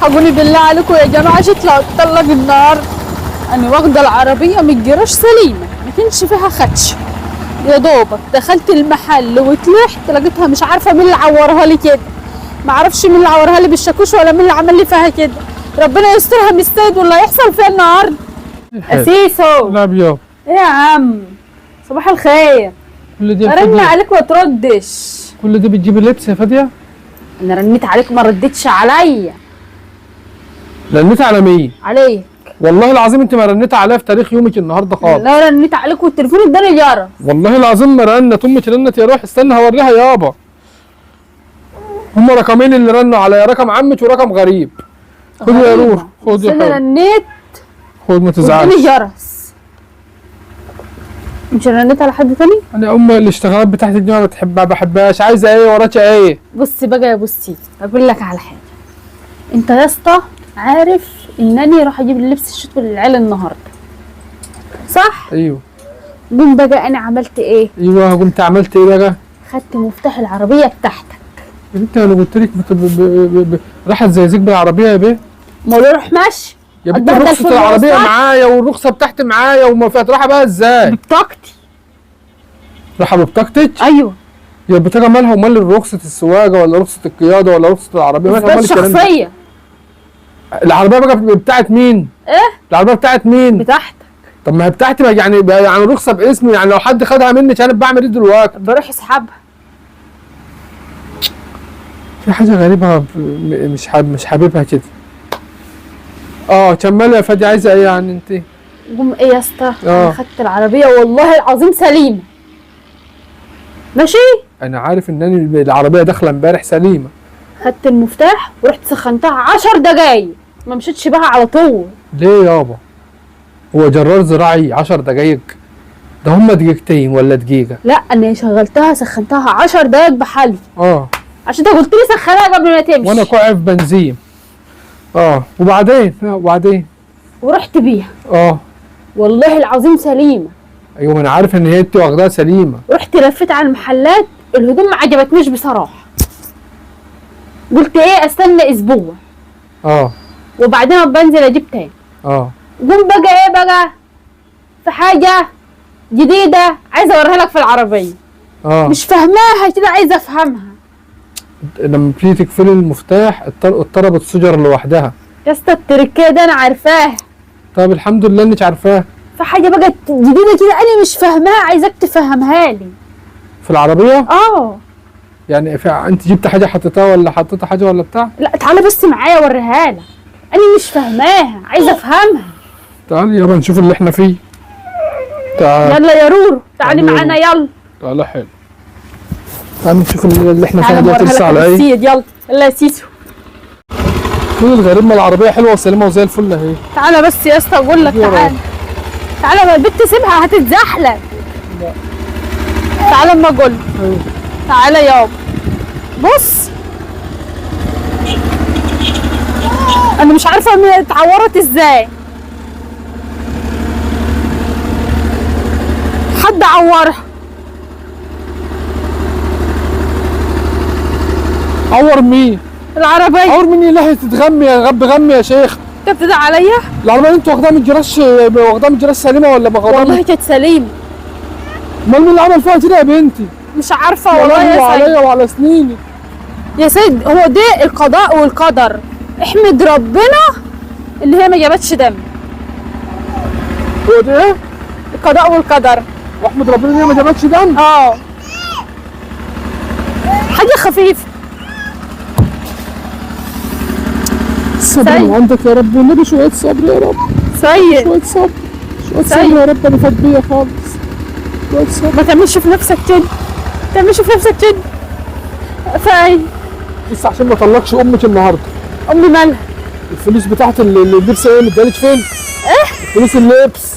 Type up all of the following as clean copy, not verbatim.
حقوني بالله عليكم يا جماعة، جيت اتطلق النار. انا واخده العربية من الجراج سليمة، ما كانش فيها خدش. يا دوبك دخلت المحل وطلعت لقيتها مش عارفه مين اللي عورها لي كده، ما اعرفش مين اللي عورها لي بالشاكوش ولا مين اللي عمل لي فيها كده. ربنا يسترها من السيد واللي هيحصل فيها النهارده. اسيسو الابيض. ايه يا عم، صباح الخير. كل دي رن عليك وما تردش. كل دي بتجيب لبس يا فاديه؟ انا رنيت عليك ما ردتش عليا. رنيت على مين؟ عليك والله العظيم انت ما رنيت عليا في تاريخ يومك النهارده خالص. لا رنيت عليك والتليفون اداني جرس. والله العظيم ما رنت، امك رنت يا روح. استنى هوريها يابا. هما رقمين اللي رنوا عليا، رقم عمك ورقم غريب. خد يا روح، خد يا انا رنيت. خد ما تزعلش. اداني جرس. مش رنيت على حد تاني؟ انا ام الاشتغالات بتاعتك دي ما بتحبها، بحبهاش. عايزه ايه وراك ايه؟ بصي بقى يا بصي، اقول لك على حاجة. انت يا اسطى عارف انني راح اجيب اللبس الشتوي للعيال النهارده، صح؟ ايوه. قوم بقى انا عملت ايه؟ ايوه قمت عملت ايه بقى؟ خدت مفتاح العربية بتاعتك. يا بنتي انا قلت لك راحت زي زيك بالعربية يا بيه. ما هو روح ماشي يا بنتي رخصه العربية معايا والرخصه بتاعتي معايا وما فيها. رايحة بقى ازاي؟ ببطاقتي. رايحة ببطاقتك؟ ايوه. يا البطاقة مالها ومال رخصه السواقة ولا رخصه القيادة ولا رخصه العربية؟ مالها ومال الكلام ده؟ شخصية. العربية بقى بتاعت مين؟ ايه؟ العربية بتاعت مين؟ بتاعتك. طب ما هي بتاعتي يعني رخصه باسمي، يعني لو حد خدها مني انا بعمل ايه دلوقتي؟ بروح اسحبها. في حاجة غريبة مش حاببها كده. كملي يا فادي، عايزه ايه يعني انت؟ قوم ايه يا اسطى؟ انا خدت العربية والله العظيم سليمة. ماشي؟ انا عارف ان انا العربية داخله امبارح سليمة. خدت المفتاح ورحت سخنتها 10 دقايق، ما مشيتش بها على طول. ليه يابا؟ هو جرار زراعي 10 دقايق؟ ده هما دقيقتين ولا دقيقة؟ لا انا شغلتها سخنتها 10 دقايق بحالي. عشان انت قلت لي سخنها قبل ما تمشي. وانا كوعي في بنزين. وبعدين؟ وبعدين؟ ورحت بيها. والله العظيم سليمة. ايوه ما انا عارف ان هي انت واخداها سليمة. رحت لفيت على المحلات، الهدوم ما عجبتنيش بصراحة. قلت ايه استنى اسبوع. وبعدين بنزل اجيب تاني. قوم بقى ايه بقى؟ في حاجة جديدة عايزة اوريها لك في العربية. مش فاهماها كده، عايزة افهمها. لما بتيجي تقفلي المفتاح اضطربت الشجر لوحدها. يا اسطى التركية ده انا عارفاها. طب الحمد لله انك عارفاها. في حاجة بقى جديدة كده انا مش فاهماها، عايزاك تفهمها لي. في العربية؟ يعني انت جبت حاجة حطيتها ولا حطيتها حاجة ولا بتاع؟ لا تعالى بس معايا اوريها لك، انا مش فاهماها عايزة افهمها. تعالي يابا نشوف اللي احنا فيه. تعالي يلا يا رورو تعالي معانا يلا. تعالى حلو. تعالي نشوف اللي احنا فيه ده ترسى على ايه. يلا يلا يا سيسو. فين الغريب؟ ما العربية حلوة وسليمة وزي الفل اهي. تعالى بس يا اسطى اقول لك، تعالى تعالى، ما البت سيبها هتتزحلق. تعالى اما اقول لك. تعالى يابا. بص انا مش عارفه اتعورت ازاي. حد عورها. عور مين؟ العربية. عور مين؟ يا تتغمي يا غب غمي يا شيخ. انت بتدعي عليا؟ العربية اللي انت واخداها من الجراج، واخداها من الجراج سليمة ولا واخداها؟ والله كانت سليمة. امال مين اللي عمل فيها كده يا بنتي؟ مش عارفه والله يا سيد. عليا وعلى سنيني يا سيد. هو ده القضاء والقدر، احمد ربنا اللي هي ما جابتش دم. هو ده ايه؟ القضاء والقدر. واحمد ربنا ان هي ما جابتش دم؟ حاجة خفيفة. الصبر من عندك يا رب، والنبي شوية صبر يا رب. سيد شوية صبر، شوية صبر يا رب، انا فات بيا خالص. شوية صبر. ما تعملش في نفسك كده، ما تعملش في نفسك كده. فاي بس عشان ما اطلقش امك النهارده. امي مالها؟ الفلوس بتاعت اللبس ايه اللي ادالك فين؟ ايه؟ فلوس اللبس.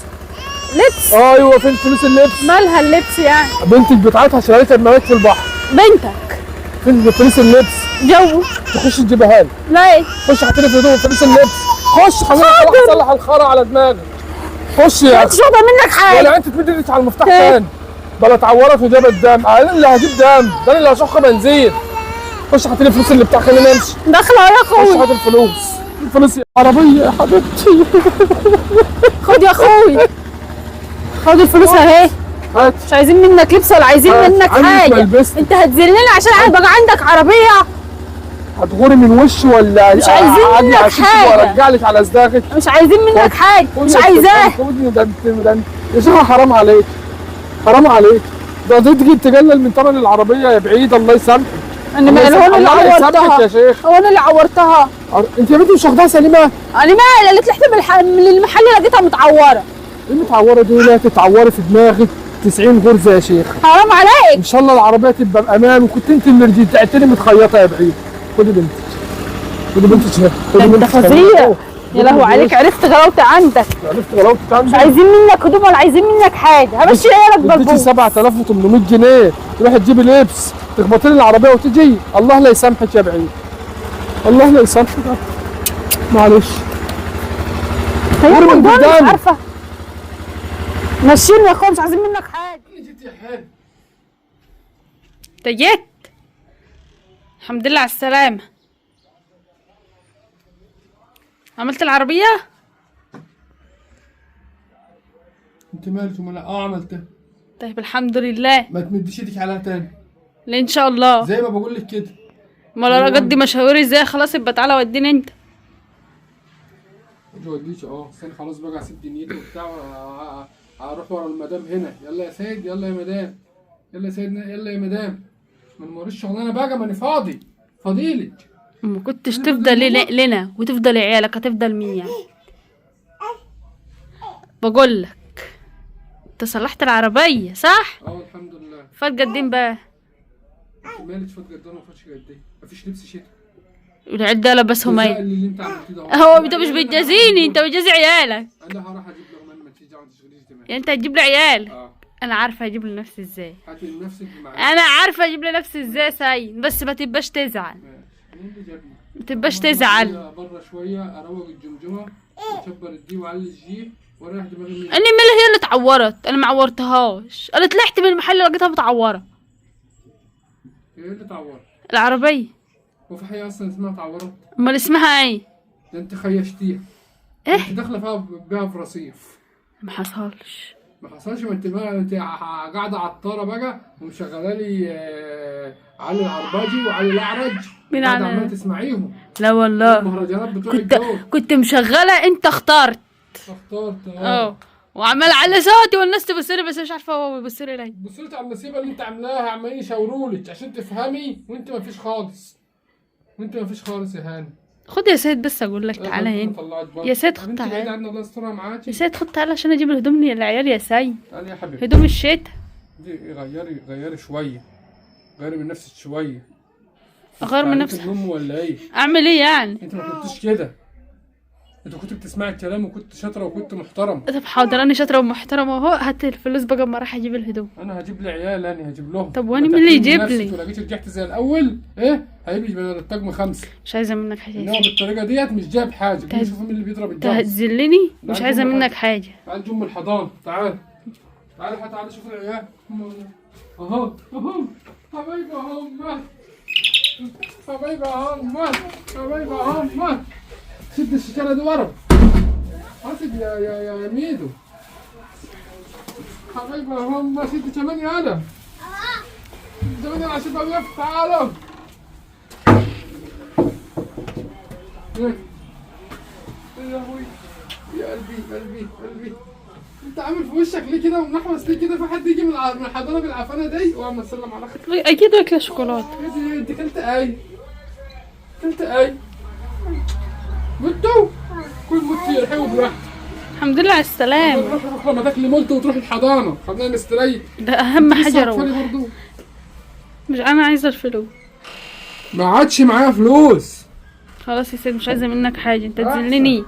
لبس؟ ايوه فين فلوس اللبس؟ مالها اللبس يعني؟ بنتك بتاعتها عشان قالت ارميها في البحر. بنتك فين فلوس اللبس؟ جو تخش تجيبها لي. ليه؟ خش حطي لي في هدوم فلوس اللبس. خش حضرتك صلح الخرا على دماغك. خش يا اخي. مش واخده منك حاجة. ولا انت تمد ايدك على المفتاح تاني. بلا اتعورت وجابت دم، انا اللي هجيب دم، ده انا اللي هشخ بنزين. خش حطي لي الفلوس اللي بتاع، خلينا نمشي. داخله يا اخويا. خش هات الفلوس. الفلوس عربية يا حبيبتي. خد يا اخوي، خد الفلوس اهي. هات. مش عايزين منك لبس ولا عايزين هات. منك عندك حاجة. ملبستك. انت هتذلنا عشان بقى عندك عربية؟ هتغوري من وشي ولا مش عايزين أعدي منك على شيشتك حاجة. وارجع لك على صداغك؟ مش عايزين منك حاجة، مش عايزاه. خدني، ده انت ده انت يا شيخه حرام عليك، حرام عليك. ده تيجي تجلل من ثمن العربية يا بعيد. الله يسامحك. انا مالي؟ هو انا اللي الله يسامحك عورتها؟ يا شيخ. هو انا اللي عورتها؟ انت يا بنتي مش واخداها سليمة؟ انا مالي؟ اللي طلعت من المحل لقيتها متعوره. ايه متعوره دي؟ لا تتعوري في دماغك 90 غرزه يا شيخ. حرام عليك. ان شاء الله العربية تبقى بامان، وكنت انت اللي رجعتني متخيطه يا بعيد. خدي بنتك، خدي بنتك، خدي ده انت بنتك. فظيع يا لهوي عليك. عرفت غلاوتي عندك. عرفت غلاوتك مش عندك. عايزين منك هدوم ولا عايزين منك حاجة. همشي عيالك اديتي بالبوس. 7800 جنيه تروحي تجيبي لبس، تخبطي لي العربية وتجي. الله لا يسامحك يا بعيد، الله لا يسامحك. معلش هي غور من الموضوع مش قدامي. عارفه. مشيني يا اخويا، مش عايزين منك حاجة. انت جيت، الحمد لله على السلامة. عملت العربية؟ انت مالك ومال؟ عملتها. طيب الحمد لله. ما تمديش ايدك عليها تاني. ليه ان شاء الله؟ زي ما بقول لك كده. امال انا اقضي مشاويري ازاي؟ خلاص يبقى تعالى وديني انت. ما توديش. استنى خلاص بقى، هسيب دنيتي وبتاع، هروح ورا المدام هنا. يلا يا سيد، يلا يا مدام، يلا يا سيدنا، يلا يا مدام. ما نمرش شغلانة بقى، ما انا فاضي فاضيلك. ما كنتش تفضل لنا وتفضل عيالك، هتفضل مين يعني؟ بقول لك انت صلحت العربية صح؟ الحمد لله. فات قدين بقى؟ انت مالك فات قدام وما فاتش قد؟ مفيش لبس شتا. والعيال ده لبسهم ايه؟ اللي انت عملتيه ده هو انت مش بتجازيني، انت بتجازي عيالك. انا هروح اجيب لهم انا، ما تيجي ما تشغليش دماغك. يعني انت هتجيب لي عيال؟ انا عارفه اجيب لنفسي ازاي. هاتي لنفسك معاك. انا عارفه اجيب لنفسي ازاي ساين، بس ما تبقاش تزعل. مين اللي جابني؟ ما تبقاش تزعل. بره شوية اروق الجمجمة واشبر ال D وعلي ال G واريح دماغي منك. انا مالي؟ هي اللي اتعورت، انا ما عورتهاش. انا طلعت من المحل لقيتها متعوره. ايه اللي اتعورت؟ العربية. هو في حاجة اصلا اسمها اتعورت؟ امال اسمها ايه؟ ده انت خيشتيها. ايه؟ انت داخله فيها بيها في رصيف. ما حصلش. ما حصلش. ما انت بقى انت قاعدة عطاره بقى ومشغله لي علي العرباجي وعلي الاعرج. مين قاعدة علي؟ عماله تسمعيهم. لا والله المهرجانات بتوع الجو. كنت مشغله. انت اخترت. اخترت. وعمال على صوتي والناس تبص لي، بس مش عارفه هو بيبص لي ليه. بصيت على النسيبه اللي انت عاملاها، عمالين يشاورولك عشان تفهمي، وانت ما فيش خالص. وانت ما فيش خالص يا هاني. خد يا سيد، بس اقول لك تعالى هنا يا سيد. خد تعالى. تعالى الله يسترها معاكي يا سيد، خد تعالى عشان اجيب الهدوم للعيال يا سيد. تعالى يا حبيبي، هدوم الشتاء دي غيري، غيري شوية، غيري من نفسك شوية. اغير من نفسي النوم ولا ايه؟ اعمل ايه يعني؟ انت ما كنتش كده، انت كنت بتسمعي الكلام وكنت شاطرة وكنت محترمه. طب حاضر، انا شاطرة ومحترمه اهو. هات الفلوس بقى اما راح اجيب الهدوم. انا هجيب لي عيال، انا هجيب لهم. طب وانا مين اللي يجيب لي؟ ولو جيت رجعت زي الاول ايه هيجيب لي بدل الطقم 5. مش عايزه منك حاجة. انما بالطريقة ديت مش جايب حاجة. شوفوا مين اللي بيضرب الجرس. انت هتذلني؟ مش عايزه منك حاجة. تعال جم الحضانة، تعال تعال تعال شوف العيال. اهو اهو حبايبي، اهم حبايبي، اهم حبايبي، اهم. شد الشكاره دي ورا. حاسب يا يا يا ميدو. حبايبي هم. شد كمان يالا. كمان يلا عشان باب يفتح. تعالوا. يا لهوي يا قلبي قلبي قلبي. انت عامل في وشك ليه كده ومنحوس ليه كده؟ في حد يجي من الحضانة بالعفانه دي وعم تسلم على اختك؟ اكيد واكله شوكولاتة. انت كلت ايه؟ كلت ايه؟ مولتو؟ كل مولتو يا حلو براحتك. الحمد لله على السلامة. تروح لما تاكلي مولتو وتروح الحضانة، خلينا نستريح. ده أهم حاجة روح. مش أنا عايزة الفلوس. ما عادش معايا فلوس. خلاص يا سيد، مش عايزة منك حاجة، أنت تذلني.